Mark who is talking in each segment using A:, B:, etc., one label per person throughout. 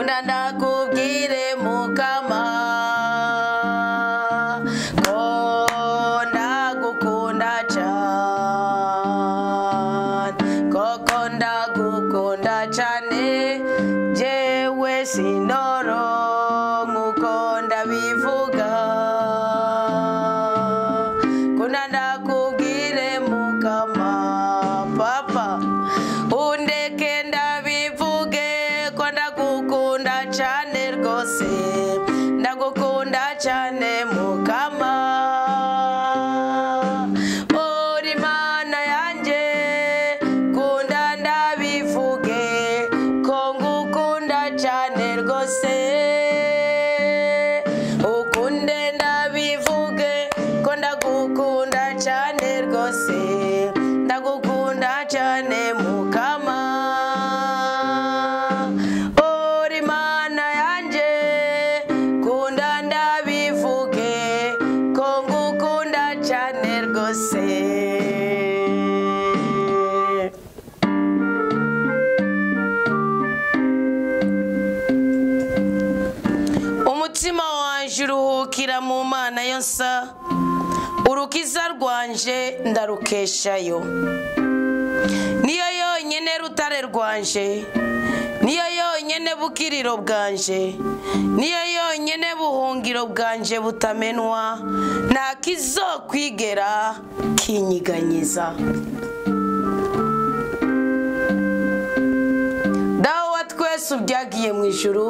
A: Kunda ndakubwire Mukama ko ndagukunda cyane, koko ndagukunda cyane, jewe sinoro nkuko ndabivuga. Kunda ndakubwire Mukama papa, undeke ndabivuge ko ndagukunda cyane rwose, ndagukunda cyane Mukama. Uri Mana yanjye, kunda ndabivuge ko ngukunda cyane rwose, ukunde ndabivuge ko ndagukunda cyane rwose, ndagukunda cyane Mukama. Uri Mana yanjye, kunda ndabivuge ko ngukunda cyane rwose. Umutima wanje uruhukira mu Mana yo nsa, urukiza rwanje ndarukeshayo. Niyo yonyene rutare rwanje, niyo yonyene bukiriro bwanje, niyo yonyene buhungiro bwanje butamenwa, nta kizokwigera kinyiganyiza. Dawe wa twese ubyagiye mu ijuru,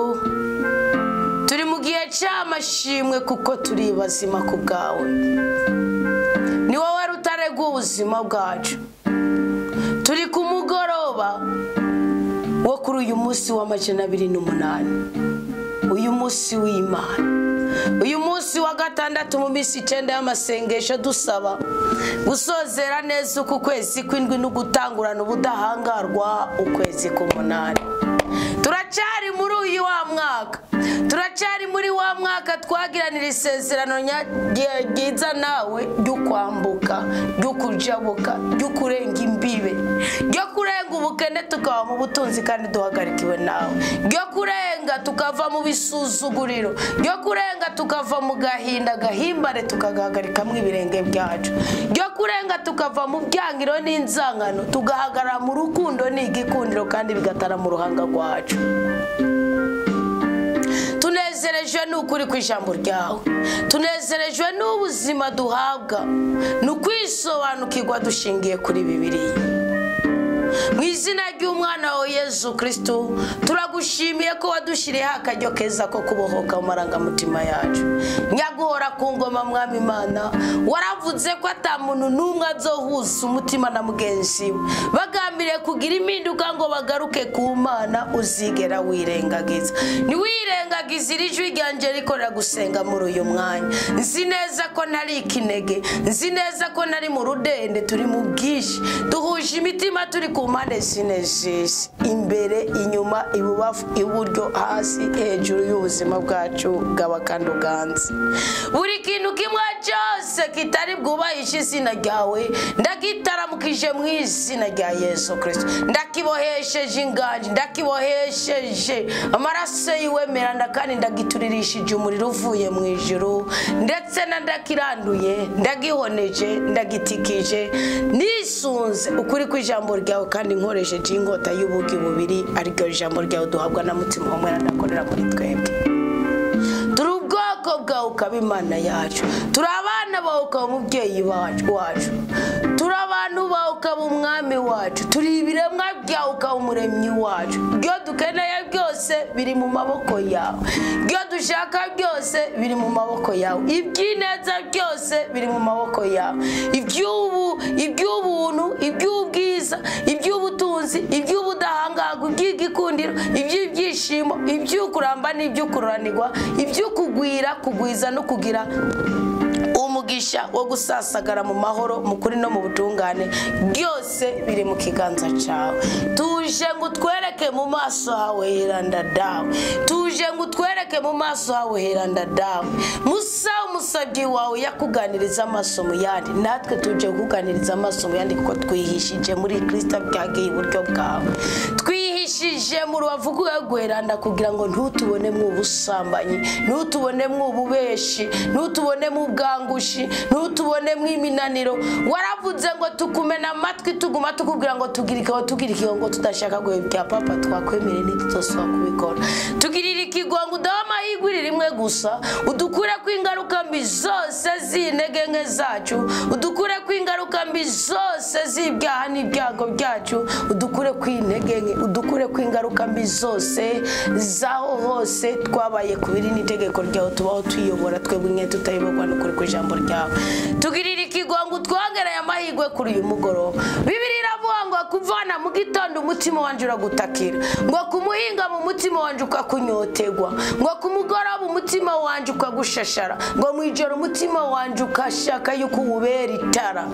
A: turi mu gihe cy'amashimwe kuko turi bazima ku bwawe. Ni wowe rutare rw'ubuzima bwacu. Turi ku mugoroba wo kuri uyu munsi wa 208, uyu munsi w'Imana, uyu munsi wa gatandatu mu minsi 9 y'amasengesho, dusaba gusozera neza uku kwezi kw'indwi no gutangurana ubudahangarwa ukwezi k'umunani. Turacyari muri uyu wa mwaka, turacyari muri wa mwaka twagiranira isezerano ryiza nawe ryo kwambuka, ryo kujabuka, ryo kurenga imbibe, ryo kurenga ubukene tukaba mu butunzi kandi duhagarikiwe nawe, ryo kurenga tukava mu bisuzuguriro, ryo kurenga tukava mu gahinda gahimbare tukagahagarikamwo ibirenge byacu, ryo kurenga tukava mu byangiro n'inzangano tugahagarara mu rukundo n'igikundiro kandi bigatara mu ruhanga rwacu. Tunezerejwe n'ukuri kw'ijambo ryawe, tunezerejwe n'ubuzima duhabwa, ni ukwisobanukirwa dushingiye kuri Bibiliya. Mu izina ry'umwana wawe Yesu Kristo, turagushimiye ko wadushiriyeho akaryo keza ko kubohoka mu marangamutima yacu. Nyaguhora ku ngoma Mwami Imana, waravuze ko ata muntu n'umwe azohuza umutima na mugenzi we, bagambiriye kugira impinduka ngo bagaruke ku Mana, uzigera wirengagiza. Ntiwirengagize iri jwi ryanjye rikorera gusenga muri uyu mwanya. Nzi neza ko ntari ikinege, nzi neza ko ntari mu rudende, turi mu bwinshi, duhuje imitima, turi ku mpande zine z'isi, imbere, inyuma, ibubafu, iburyo, hasi, hejuru y'ubuzima bwacu bw'abakanduganzi. Buri kintu kimwe cyose kitari bwubahishe izina ryawe, ndagitaramukije mu izina rya Yesu Kristo, ndakibohesheje inganji, ndakibohesheje amaraso yiwemerana, kandi ndagituririshije umuriro uvuye mu ijuru, ndetse ndakiranduye, ndagihoneje, ndagitikije, nisunze ukuri kw'ijambo ryawe, kandi nkoresheje inkota y'ubugi bubiri, ariko ijambo ryawe duhabwa na Mutima Wera ndakorera muri twebwe. Turi ubwoko bwawe ukaba Imana yacu, turi abana bawe ukaba umubyeyi wacu, turi abantu bawe ukaba umwami wacu, turi ibiremwa byawe ukaba umuremyi wacu. Ibyo dukeneye byose biri mu maboko yawe, ibyo dushaka byose biri mu maboko yawe, iby'ineza byose biri mu maboko yawe, iby'ubuntu, iby'ubwiza, iby'ubutunzi, iby'ubudahangarwa, iby'igikundiro, iby'ibyishimo, iby'ukuramba n'iby'ukururanirwa, iby'ukugwira, kugwiza no kugira umugisha wo gusasagara mu mahoro, mu kuri no mu butungane, byose biri mu kiganza cyawe. Tuje ngo utwereke mu maso hawe heranda dawe, tuje ngo utwereke mu maso hawe heranda dawe. Musa umusabyi wawe yakuganiriza amaso mu yandi, natwe tuje kukuganiriza amaso mu yandi, kuko twihishije muri Kristo byagiye iburyo bwawe, twihishije Twinjiye mu rubavu rw'Uwegweranda kugira ngo ntutubonemo ubusambanyi, ntutubonemo ububeshi, ntutubonemo ubwangushi, ntutubonemo iminaniro. Waravuze ngo tukumena amatwi tuguma tukubwira ngo tugirikeho tugirikeho ngo tudashaka guhebya papa, twakwemere ntituzosubira kubikora. Tugirire ikigongo, uduhe amahirwe rimwe gusa, udukure ku ingaruka mbi zose z'intege nke zacu, udukure ku ingaruka mbi zose z'ibyaha n'ibyago byacu, udukure ku intege nke, udukure ku ingaruka mbi zose zaho hose twabaye kubiri n'itegeko ryawe, tubaho tuyobora twebwe nke tutayoborwa n'ukuri ku ijambo ryawe. Tugirire ikigongo, utwongereye amahirwe kuri uyu mugoroba. Bibiliya iravuga ngo kuvana mu gitondo umutima wanje uragutakira, ngo kumuhinga mu mutima wanje ukakunyotegwa, ngo kumugoroba umutima wanje ukagushashara, ngo mwijoro umutima wanje ukashaka yuko ubera itara.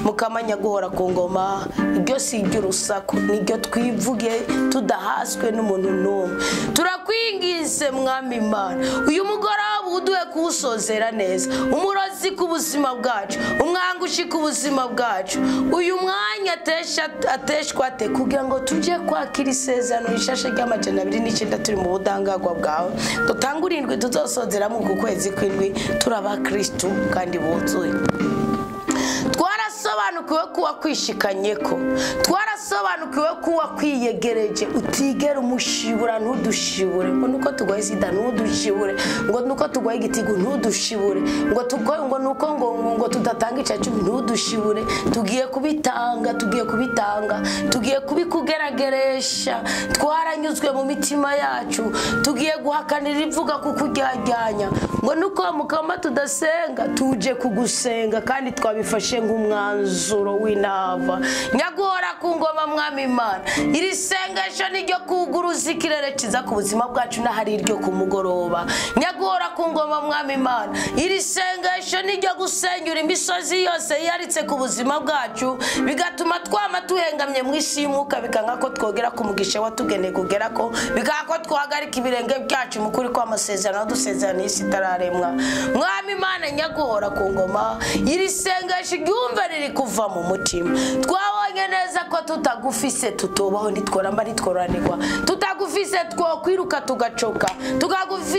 A: Mukamanya guhora ku ngoma, ibyo si iby'urusaku, nibyo twivuge tudahaswe n'umuntu n'umwe. Turakwingize Mwami Imana, uyu mugoroba uduhe kuwusozera neza, umurozi ku buzima bwacu, umwangushi ku buzima bwacu. Uyu mwanya ateshwa ate kugira ngo tujye kwakira isezerano rishasha ry'ama209 turi mu budahangarwa bwawe, dutangure indwi tuzosozeramo uku kwezi kw'indwi turi abakristu kandi buzuye. Twarasobanukiwe ko wakwishikanye ko, twarasobanukiwe ko wakwiyegereje, utigera umushibura ntudushibure, ngo nuko tugoye sida ntudushibure, ngo nuko tugoye igitigu ntudushibure, ngo tugoye ngo nuko ngo tudatanga icacumi ntudushibure. Tugiye kubitanga, tugiye kubitanga, tugiye kubikugerageresha. Twaranyuzwe mu mitima yacu, tugiye guhakanira ivuga kukujyajyanya, ngo nuko mukama tudasenga, tuje kugusenga kandi twabifashe nk'umwanzuro w'inava. Nyaguhora ku ngoma Mwami Imana, iri sengesho niryo kuguruza ikirere kiza ku buzima bwacu n'ahari iryo ku mugoroba. Nyaguhora ku ngoma Mwami Imana, iri sengesho niryo gusenyura imisozi yose yaritse ku buzima bwacu, bigatuma twama tuhengamye mu isi y'umwuka, bikanga ko twogera ku mugisha watugeneye kugera ko, bikanga ko twahagarika ibirenge byacu mu kuri kw'amasezerano dusezerano isi itararemwa. Mwami Imana, nyaguhora ku ngoma, iri sengesho ryumve riri kuva mu mutima. Twabonye neza ko tutagufise tutobaho, ntitworamba ntitworanirwa, tutagufise twokwiruka tugacoka,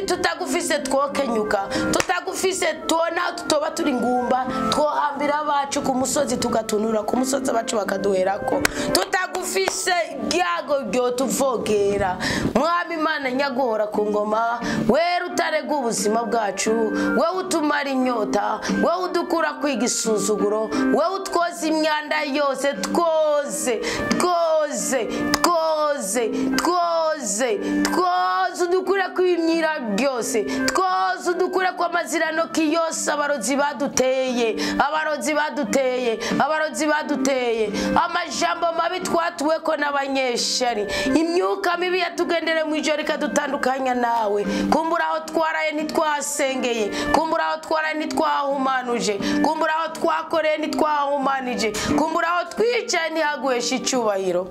A: tutagufise twokenyuka, tutagufise tubona tutoba turi ngumba, twohambira abacu ku musozi tugatunura ku musozi abacu bakaduherako, tutagufise ibyago byotuvogera. Mwami Imana, nyaguhora ku ngoma, wera utarega ubuzima bwacu, wewe utumara inyota, wewe udukura kwiga isuzuguro, wewe utwoza imyanda yose, twoze twoze twoze twoze twoze, udukure kwimyira byose, twoze udukure kw'amazirano yose abarozi baduteye, abarozi baduteye, abarozi baduteye, amajambo mabi twatuwe ko n'abanyeshari, imyuka mibi yatugendere mu ijoro ikadutandukanya nawe. Kumbura aho twaraye ntitwasengeye, kumbura aho twaraye ntitwahumanuje, kumbura aho twakoreye ntitwahumanije, kumbura aho twicaye ntihaguhesha icyubahiro.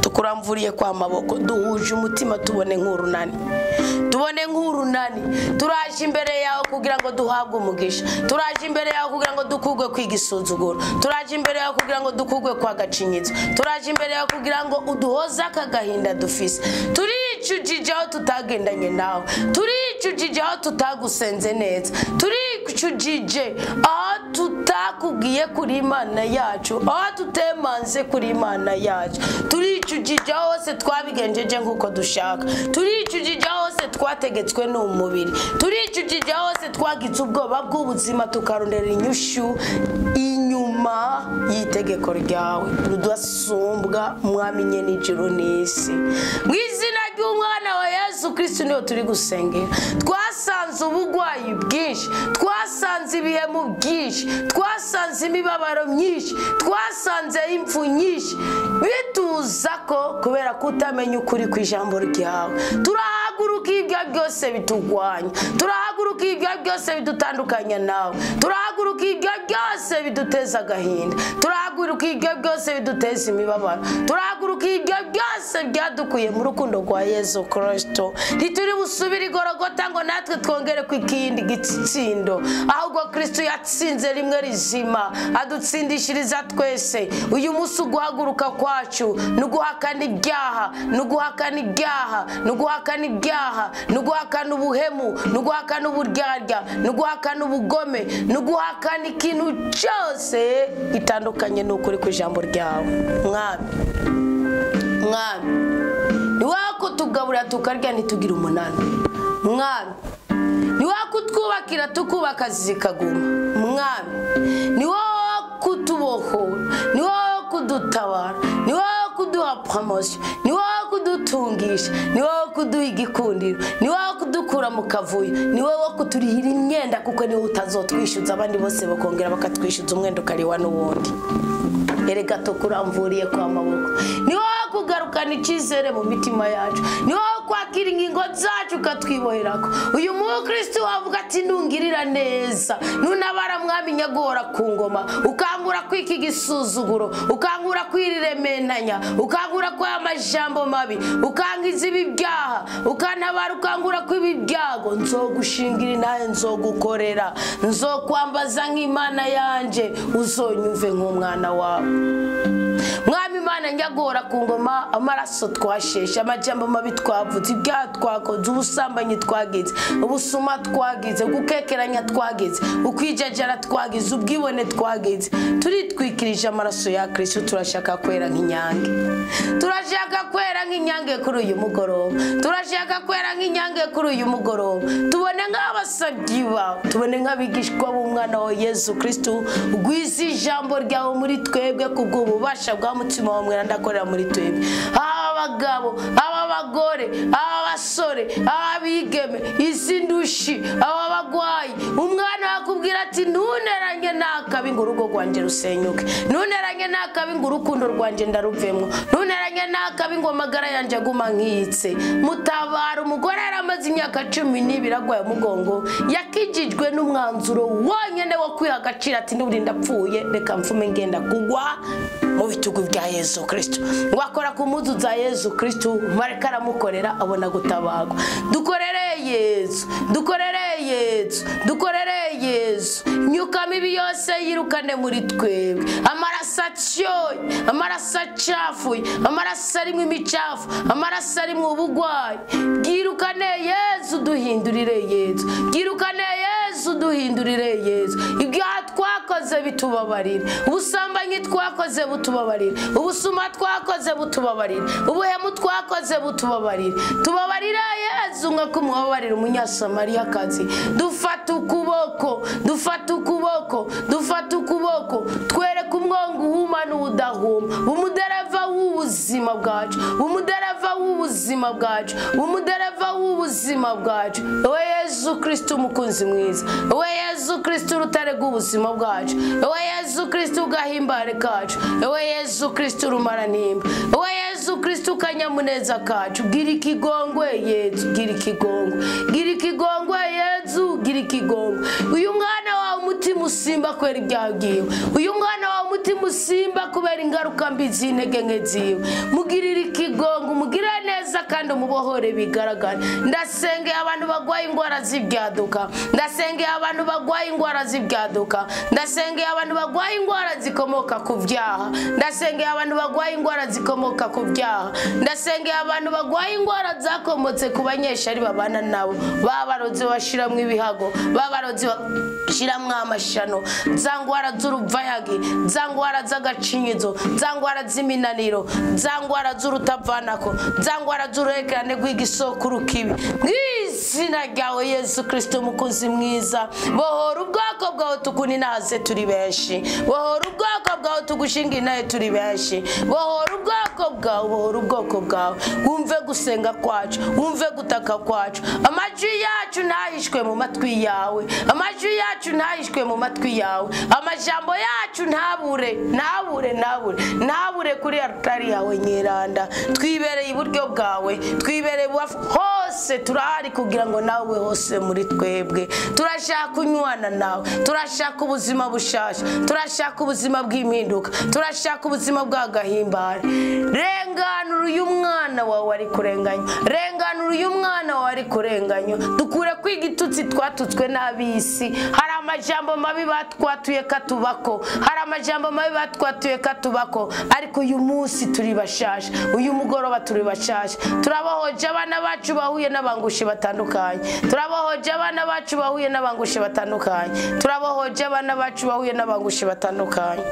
A: Tukuramvuriye kwa maboko, duhuje umutima, tubone nk'urunani, tubone nk'urunani. Turaje imbere yawe kugira ngo duhabwe umugisha, turaje imbere yawe kugira ngo dukugwe kwiga isuzuguro, turaje imbere yawe kugira ngo dukugwe kwa gacinyizo, turaje imbere yawe kugira ngo uduhoze aka gahinda dufise. Turicujije aho tutagendanye nawe, turicujije aho tutagusenze neza, turicujije aho tutakubwiye kuri Imana yacu, aho tutemanze kuri Imana yacu, turicujije aho hose twabigenjeje nk'uko dushaka, turicujije aho hose twategetswe n'umubiri, turicujije aho hose twagize ubwoba bw'ubuzima tukarondera inyushu inyuma y'itegeko ryawe rudasumbwa. Mwami nyene ijuru n'isi, mu izina ry'umwana wa Yesu Kristo niyo turi gusengera. Twasanze ubugwayi bwinshi, twasanze ibihemu byinshi, twasanze imibabaro myinshi, twasanze impfu nyinshi, bituza ko kubera kutamenya ukuri kw'ijambo ryawe. Turahaguruka ibyo byose bitugwanya, turahaguruka ibyo byose bidutandukanya nawe, turahaguruka ibyo byose biduteza agahinda, turahaguruka ibyo byose biduteza imibabaro, turahaguruka ibyo byose byose byadukuye mu rukundo rwa Yesu Kristo. Ntituri busubire igorogota ngo natwe twongere ku ikindi gitsindo, ahubwo Kristo yatsinze rimwe rizima adutsindishiriza twese. Uyu munsi uguhaguruka kwacu ni uguhakana ibyaha, ni uguhakana ibyaha, ni uguhakana ibyaha, ni uguhakana ubuhemu, ni uguhakana uburyarya, ni uguhakana ubugome, ni uguhakana ikintu cyose gitandukanye n'ukuri ku ijambo ryawe. Mwami, Mwami, ni wowe kutugaburira tukarya ntitugire umunani. Mwami, ni wowe kutwubakira tukubaka zikaguma. Mwami, ni wowe kutubohora, ni wowe kudutabara, ni wowe kuduha promotion, ni wowe kudutungisha, ni wowe kuduha igikundiro, ni wowe kudukura mu kavuyo, ni wowe kuturihira imyenda, kuko niwe utazotwishyuza abandi bose bakongera bakatwishyuza umwenda ukariwa n'uwundi. Erega tukuramvuriye kwa maboko. Ni wowe kugarukana icyizere mu mitima yacu, ni wowe kwakira ingingo zacu ukatwiboherako. Uyu mukristo wavuga ati nungirira neza, nunabara Mwami nyagora ku ngoma, ukangura kwiki gisuzuguro, ukangura kwirirementanya, ukangura kwa amajambo mabi, ukangiza ibi byaha, ukantabara, ukangura kwibi byago, nzogushingira nawe, nzogukorera, nzokwambaza nk'Imana yanje, uzonyumve nk'umwana wawe. Mwami Imana nyagora ku ngoma, amaraso twasheshe, amajambo mabi twavuze, ibyaha twakoze, ubusambanyi twagize, ubusuma twagize, gukekeranya twagize, ukwijajara twagize, ubwibone twagize, turitwikirije amaraso ya Kristo. Turashaka kwera nk'inyange, turashaka kwera nk'inyange kuri uyu mugoroba, turashaka kwera nk'inyange kuri uyu mugoroba. Tubone nk'abasabyi bawe, tubone nk'abigishwa b'umwana wa Yesu Kristo. Ugwize ijambo ryawe muri twebwe kubw'ububasha bwa mutima wa mwera ndakorera muri twebwe. Aba bagabo, aba bagore, aba basore, aba bigeme, izi ndushi, aba bagwayi, umwana wakubwira ati ntuneranye nakabi ngo urugo rwanjye rusenyuke, ntuneranye nakabi ngo urukundo rwanjye ndaruvemo, ntuneranye nakabi ngo amagara yanjye aguma nkitse. Mutabara umugore yaramaze imyaka 12 agwaye umugongo, yakijijwe n'umwanzuro wonyene wo kwiha agaciro ati n'ubundi ndapfuye, reka mfume ngenda kugwa mu bitugu bya Yesu Kristo. Wakora ku muzu za Yesu Kristo, mareka aramukorera abona gutabagwa. Dukorere Yesu, dukorere Yesu, dukorere Yesu. Imyuka mibi yose yirukane muri twebwe. Amaraso atyoye, amaraso acafuye, amaraso arimo imicafu, amaraso arimo ubugwayi, bwirukane Yesu, duhindurire Yesu, bwirukane Yesu, duhindurire Yesu. Ibyaha twakoze bitubabarire, ubusambanyi twakoze butubabarire, ubusuma twakoze butubabarire, ubuhemu twakoze butubabarire. Tubabarire Yesu nka kumubabarira umunyasamariyakazi. Dufata ukuboko, dufata ukuboko, dufata ukuboko, twereke umwongo uhuma n'udahuma, umudereva w'ubuzima bwacu, umudereva w'ubuzima bwacu, umudereva w'ubuzima bwacu. We Yesu Kristo umukunzi mwiza, we Yesu Kristo urutare rw'ubuzima bwacu, we Yesu Kristo ugahimbare kacu, we Yesu Kristo rumaranimba, we Yesu Kristo kanyamuneza kacu. Gira ikigongwe Yesu, gira ikigongwe, gira ikigongwe Yesu, gira ikigongwe. Uyu mwana wawe umutima usimba kubera ibyaha byiwe, uyu mwana wawe umutima usimba kubera ingaruka mbi z'intege nke ziwe. Mugirire ikigongwe, umugirire neza kandi umubohore bigaragara. Ndasengeye abantu bagwaye indwara z'ibyaduka, ndasengeye abantu bagwaye indwara z'ibyaduka, ndasengeye abantu bagwaye indwara zikomoka ku byaha, ndasengeye abantu bagwaye indwara zikomoka ku byaha, ndasengeye abantu bagwaye indwara zakomotse ku banyeshari babana nabo, babarozi bashiramwe ibihago, babarozi bashiramwe amashano, za ngwara z'uruvayagi, za ngwara z'agacinyizo, za ngwara z'iminaniro, za ngwara z'urutavanako, za ngwara z'uruhererekane rw'igisokuru kibi. Mw'izina ryawe Yesu Kristo umukunzi mwiza, bohora ubwoko bwawe tukuninaze turi benshi, bohora ubwoko bwawe tugushinga inaye turi benshi, bohora ubwoko bwawe, bohora ubwoko bwawe. Wumve gusenga kwacu, wumve gutaka kwacu. Amajwi yacu ntahishwe mu matwi yawe, amajwi yacu ntahishwe mu matwi yawe, amajambo yacu ntabure, ntabure, ntabure, ntabure kuri altari yawe nyiranda. Twibereye iburyo bwawe, twibereye hose, turahari kugira kugira ngo nawe hose muri twebwe. Turashaka kunywana nawe, turashaka ubuzima bushasha, turashaka ubuzima bw'impinduka, turashaka ubuzima bw'agahimbare. Renganura uyu mwana wawe ari kurenganywa, renganura uyu mwana wawe ari kurenganywa. Dukure kwigitutsi twatutswe n'abisi. Hari amajambo mabi batwatuye katubako, hari amajambo mabi batwatuye katubako, ariko uyu munsi turi bashasha, uyu mugoroba turi bashasha. Turabahoje abana bacu bahuye n'abangushi batandukanye, turabahoje abana bacu bahuye n'abangushi batandukanye, turabahoje abana bacu bahuye n'abangushi batandukanye.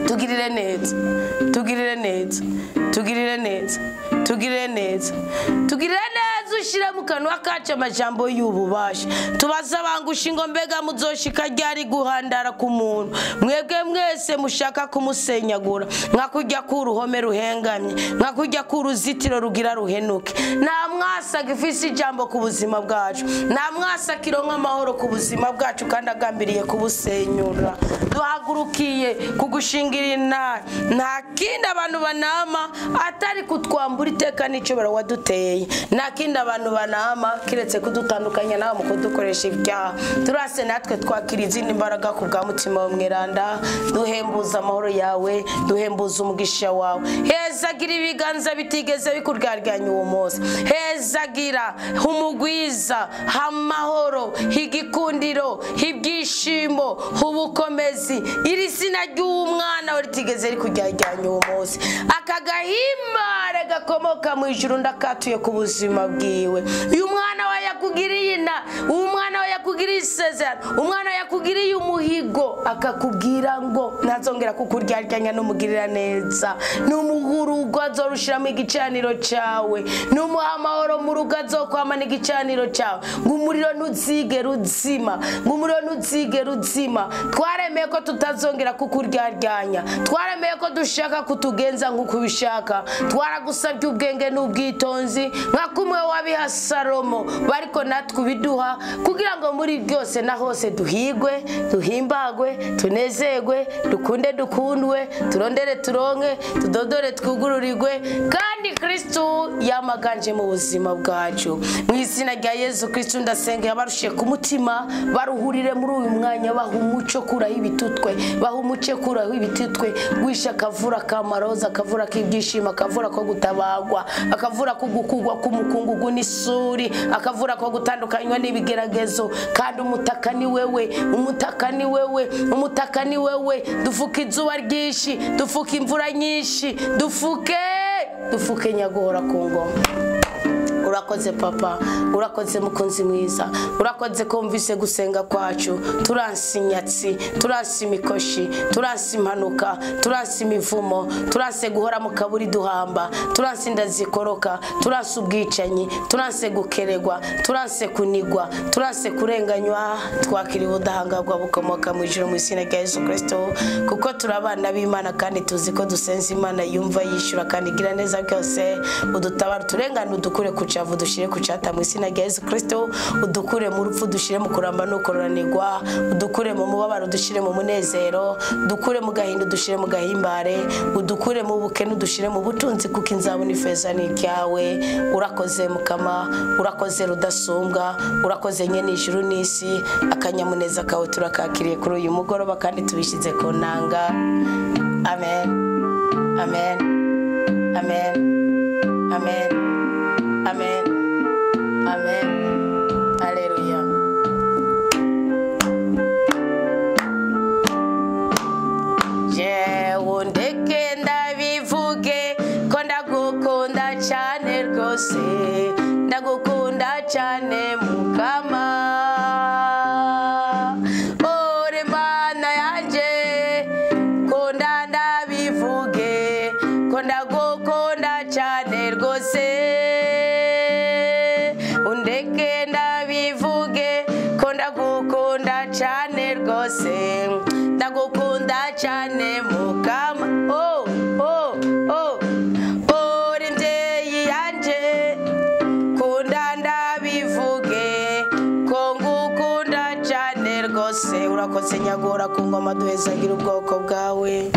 A: Tugirire neza, tugirire neza, tugirire neza, tugirire neza, tugirire neza. Ushire mu kanwa kacu amajambo y'ububasha. Tubaza abangushi ngo mbega muzoshika ryari guhandara ku muntu? Mwebwe mwese mushaka kumusenyagura, nka kujya ku ruhome ruhengamye, nka kujya ku ruzitiro rugira ruhenuke. Nta mwasa gifise ijambo ku buzima bwacu, nta mwasa kironka amahoro ku buzima bwacu kandi agambiriye kubusenyura. Duhagurukiye kugushingira intare. Nta kindi abantu banama atari kutwambura iteka n'icyo waduteye, nta kindi abantu banama kiretse kudutandukanya nawe mu kudukoresha ibyaha. Turase natwe twakira izindi mbaraga ku bwa mutima wa mweranda. Duhembuza amahoro yawe, duhembuza umugisha wawe. Hezagira ibiganza bitigeze bikuryaryanya uwo munsi, hezagira umugwiza, amahoro, igikundiro, ibyishimo, ubukomezi. Iri zina ry'umwana ritigeze rikuryarya uwo munsi. Aka gahimbare gakomoka mu ijuru ndakatuye ku buzima bwiwe. Uyu mwana we yakugiriye ina, umwana we yakugiriye isezerano, umwana we yakugiriye umuhigo, akakubwira ngo ntazongera kukuryaryanya n'umugirira neza. N'umuhurugo azorushiramo igicaniro cyawe, n'umuha amahoro mu rugo azokwamana igicaniro cyawe. Ngo umuriro ntuzigere uzima, ngo umuriro ntuzigere uzima. Twaremeye ko tutazongera kukuryaryanya, twaremeye ko dushaka kutugenza nk'uko ubishaka. Twaragusabye ubwenge n'ubwitonzi nka kumwe wabiha Salomo, bariko natwe ubiduha kugira ngo muri byose na hose duhigwe, duhimbagwe, tunezerwe, dukunde dukundwe, turondere turonke, tudodore twugururirwe, kandi Kristo yamaganje mu buzima bwacu. Mu izina rya Yesu Kristo ndasenga abarushiye ku mutima baruhurire muri uyu mwanya, baha umuco kuraho ibitutwe, baha umuco kuraho ibitutwe. Gwisha akavura kamaroza, akavura k'ibyishimo, akavura ko gutabagwa, akavura ko gukugwa k'umukungugu n'isuri, akavura ko gutandukanywa n'ibigeragezo. Kandi umutaka ni wewe, umutaka ni wewe, umutaka ni wewe. Dufuke izuba ryinshi, dufuke imvura nyinshi, dufuke, dufuke nyaguhora ku ngoma. Urakoze papa, urakoze mukunzi mwiza, urakoze kumvise gusenga kwacu. Turansi inyatsi, turansi imikoshi, turansi impanuka, turansi imivumo, turanse guhora mu kaburi duhamba, turansi inda zikoroka, turanse ubwicanyi, turanse gukeregwa, turanse kunigwa, turanse kurenganywa. Twakiriye ubudahangarwa bukomoka mu ijuru mu izina rya Yesu Kristo, kuko turi abana b'Imana kandi tuzi ko dusenza Imana yumva yishyura kandi igira neza byose. Udutabara turengane, udukure ku cavu dushire ku cata mu izina rya Yesu Kristo. Udukure mu rupfu dushire mu kuramba no kuroranirwa, udukure mu mubabaro dushire mu munezero, udukure mu gahinda dushire mu gahimbare, udukure mu bukene dushire mu butunzi, kuko inzabona ifeza ni iryawe. Urakoze mukama, urakoze rudasumbwa, urakoze nyene ijuru n'isi. Akanyamuneza kawe turakakiriye kuri uyu mugoroba kandi tubishyize ku nanga. Amen, amen, amen, amen, amen, amen. Haleluya. Jewe ndeke ndabivuge ko ndagukunda cyane rwose, ndagukunda cyane mukama. Ore Mana yanje, kunda ndabivuge ko ndagukunda cyane rwose. Undeke ndabivuge ko ndagukunda cyane rwose, ndagukunda cyane mukama. Oh, oh, oh. Uri mbyeyi yanje, kunda ndabivuge ko ngukunda cyane rwose. Urakoze nyagora ku ngoma, duhezagira ubwoko bwawe.